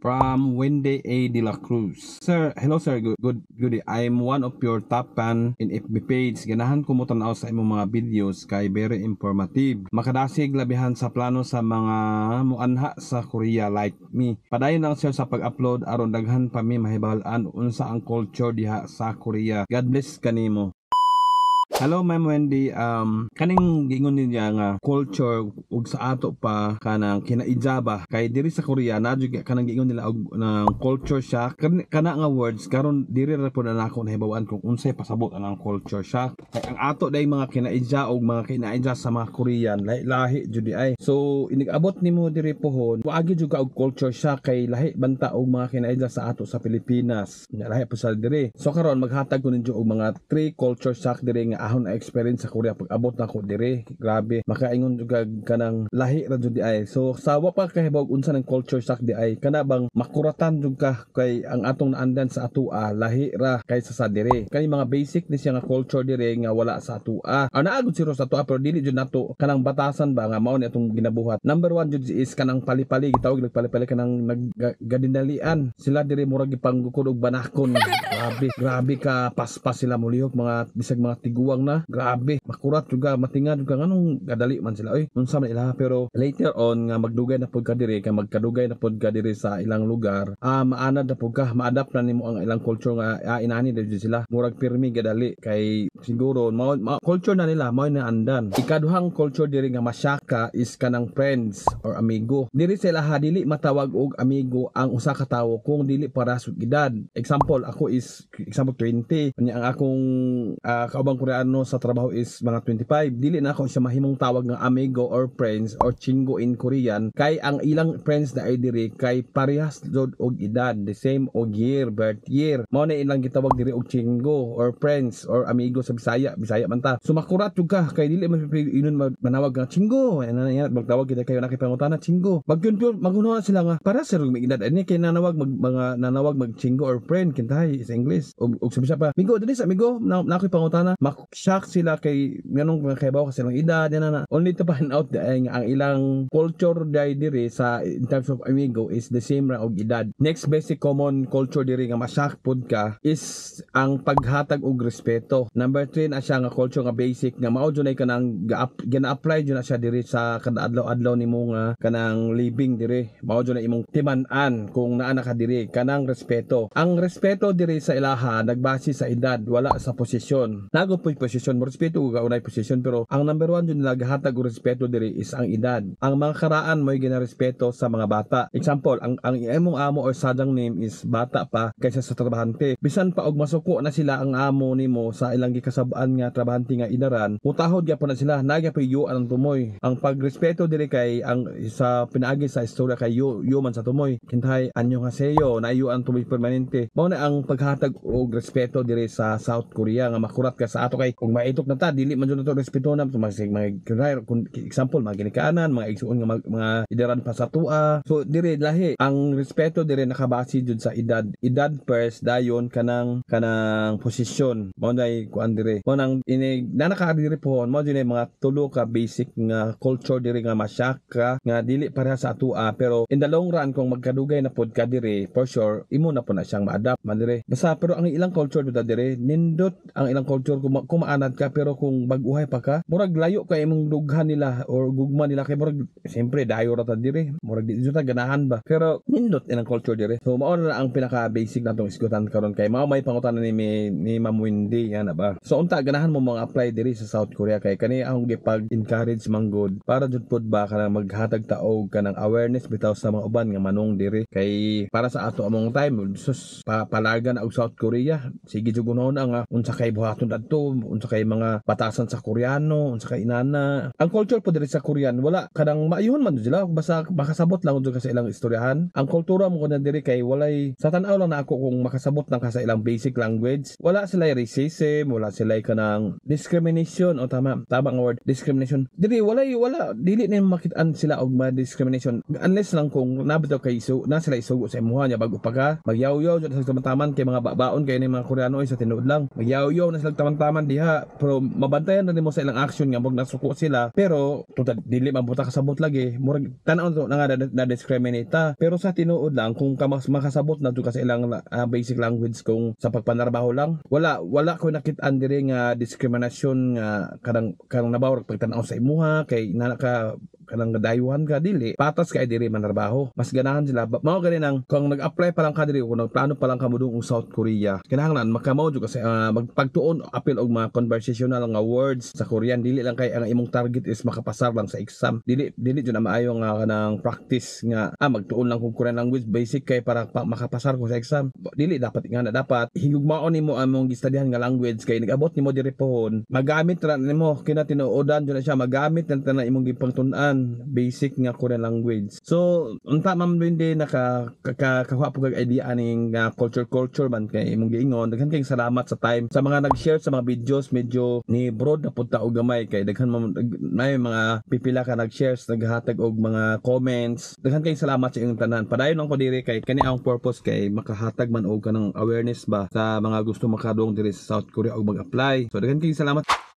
From Wendy A. De La Cruz. Sir, hello sir, good, good, good day. I'm one of your top fan in FB page. Ganahan ko mo tanaw sa imong mga videos kay very informative. Makadasig labihan sa plano sa mga muanha sa Korea like me. Padayon lang, sir, sa pag-upload aron daghan pa mi mahibal-an unsa ang culture diha sa Korea. God bless kanimo. Hello, Ma'am Wendy, kaning giingon niya nga culture ug sa ato pa kanang kinaijaba kay diri sa Korea na jud kanang giingon nila og ng culture shock kana nga words. Karon diri ra pud na nako nahibaw-an kung unsay pasabot anang culture shock, kay ang ato day mga kinaidya og mga kinaidya sa mga Korean, lahi-lahi jud di ay. So inig-abot nimo diri pohon, waagi jud ka og culture shock kay lahi banta og mga kinaidya sa ato sa Pilipinas. Nya lahi po sa diri. So karon maghatag ko ninyo og mga three culture shock diri nga ahon na experience sa Korea pag abot nako diri. Grabe, makaingon jud kag kanang lahi ra jud di ay. So sa wa pa kahibaw unsa nang culture shock di ay, kana bang makuratan jud ka kay ang atong naandan sa atoa lahi ra kaysa sa diri. Kani mga basic ni siya nga culture diri nga wala sa atoa. Ah, naa gud siro sa atoa pero dili jud nato kanang batasan ba nga mao ni atong ginabuhat. Number one jud is kanang palipali, gitawag nagpalipali, kanang naggadinalian sila diri, murag gipanggukod og banakon. Grabe, grabe ka paspas sila mulihok, mga bisag mga tiguang na. Grabe, makurat juga, matinga juga nganong gadali man sila oy, unsa man ila. Pero later on nga magdugay na pud ka diri, kay magkadugay na pud ka diri sa ilang lugar, maanad na pud ka, ma-adapt na nimo ang ilang culture nga inani diri sila, murag pirmi gadali kay siguro mao culture na nila, mao na andan. Ikaduhang culture diri nga masyaka is kanang friends or amigo. Diri sa ilaha, dili matawag og amigo ang usa ka tawo kung dili para sa edad. Example, ako is example 20, unya ang akong kaubang Koreano sa trabaho is mga 25, dili na ako siya mahimong tawag nga amigo or friends or chingu in Korean, kay ang ilang friends na ay diri kay parehas jud og edad, the same og year, birth year. Mao na ilang gitawag diri og chingu or friends or amigo sa Bisaya, Bisaya man ta. So makurat jud ka kay dili man inon manawag nga chingu ana yan. Magtawag kita kayo nakipangutana chingu, magyun pure maguno sila nga para sa may edad ani kay nanawag mag mga nanawag mag chingu or friend kintahay sa English og sabi siya pa migo dili sa amigo na ako'y pangutana. Mak-shock sila kay nganong mga kahibaw ka silang edad yan na. Only to find out ay nga ang ilang culture dai diri sa in terms of amigo is the same ra og edad. Next basic common culture diri nga ma-shock pud ka is ang paghatag og respeto. Number 3 na siya nga culture nga basic nga mao jud ay kanang gina-apply jud na siya diri sa kada adlaw-adlaw nimo nga kanang living diri. Mao jud na imong timan-an kung naa na ka diri, kanang respeto. Ang respeto diri sa ilaha nagbase sa edad, wala sa posisyon. Nago po'y posisyon mo, respeto ka unay posisyon, pero ang number one jud nila gahatag og respeto diri is ang edad. Ang mga karaan mo'y ginarespeto sa mga bata. Example, ang imong amo or sajangnim is bata pa kaysa sa trabahante. Bisan pa og masuko na sila ang amo nimo sa ilang gikasab-an nga trabahante nga idaran, mutahod gyapon na sila, naa gyapon yuan ang tumoy. Ang pagrespeto diri kay ang sa pinaagi sa istorya kay yu man sa tumoy. Kintahay annyeonghaseyo, na yuan tumoy permanente. Mao na ang paghatag og respeto diri sa South Korea nga makurat ka sa ato kay kung maitok na ta, dili man jud nato respeto na mga mga kung example mga ginikanan, mga igsuon nga mga idaran pa sa tua. So diri lahi ang respeto diri, nakabase jud sa edad. Edad first, dayon kanang posisyon. Mao nay kuan diri. Mao nang ini na naka diri pohon, mao jud mga tulo ka basic nga culture diri nga ma-shock ka nga dili pareha sa atua. Pero in the long run, kung magkadugay na pod ka diri, for sure imo na po na siyang ma-adapt man diri basta. Pero ang ilang culture dito diri nindot ang ilang culture kung maanad ka, pero kung bag-uhay pa ka, murag layo kay imong dughan nila or gugma nila kay murag siyempre dayo ra ta diri, murag di jud ta ganahan ba, pero nindot ilang culture diri. So mao na ang pinaka basic natong isgutan karon kay mao may pangutana ni Ma'am Wendy yan na ba. So unta ganahan mo mga apply diri sa South Korea, kay kani akong gipag-encourage man gud para jud pud ba kanang maghatag ta og kanang awareness bitaw sa mga uban nga manong diri, kay para sa ato among time, sus, palagan og South Korea, sige jud guna nga unsa kay buhaton adto, unsa kay mga batasan sa Koreano, unsa kay inana. Ang culture po diri sa Korean, wala kanang maayuhon man jud sila basta makasabot lang jud ka sa ilang istoryahan. Ang kultura mo kuno diri kay walay, sa tan-aw lang na ako, kung makasabot lang ka sa ilang basic language, wala sila racism, wala sila kanang discrimination o tama tama nga word, discrimination. Diri walay, wala, dili na makitaan sila og ma discrimination unless lang kung nabitaw kay isu na sila isugo sa imuha niya. Bago pa ka magyawyaw jud sa taman-taman kay mga babaon kay ni mga Koreano ay sa tinuod lang, magyawyaw na sila taman-taman diha. diha, pero mabantayan na nimo sa ilang action nga murag nasuko sila, pero total dili man buta kasabot lagi, murag tan-aw to na nga na discriminate ta. Pero sa tinuod lang, kung ka mas makasabot na jud ka sa ilang basic language, kung sa pagpanarbaho lang, wala wala ko nakit-an diri nga diskriminasyon nga kanang nabaw pagtan-aw sa imuha kay na ka kanang dayuhan ka. Dili, patas kay diri manarbaho, mas ganahan sila. Mao gani nang kung nag-apply pa lang ka diri, kung nagplano pa lang ka modung og South Korea, kinahanglan makamaw jud kasi magpagtuon apil og mga conversational nga words sa Korean. Dili lang kay ang imong target is makapasar lang sa exam. Dili dili jud na maayo nga kanang practice nga magtuon lang kog Korean language basic kay para makapasar ko sa exam. Dili dapat nga na, dapat higugmaon nimo ang imong gistadihan nga language kay nag-abot nimo diri pohon, magamit ra nimo kina. Tinuodan jud na siya, magamit na tanan imong gipangtun-an basic nga Korean language. So unta, Ma'am Wendy, naka kakuha po kag idea aning culture culture man kay imong giingon. Daghan kayong salamat sa time sa mga nag-share sa mga videos. Medyo ni broad na pud ta og gamay kay daghan man may mga pipila ka nag-share, naghatag og mga comments. Daghan kayong salamat sa inyong tanan. Padayon lang ko diri kay kani ang purpose kay makahatag man og kanang awareness ba sa mga gusto makadung diri sa South Korea og mag-apply. So daghan kayong salamat.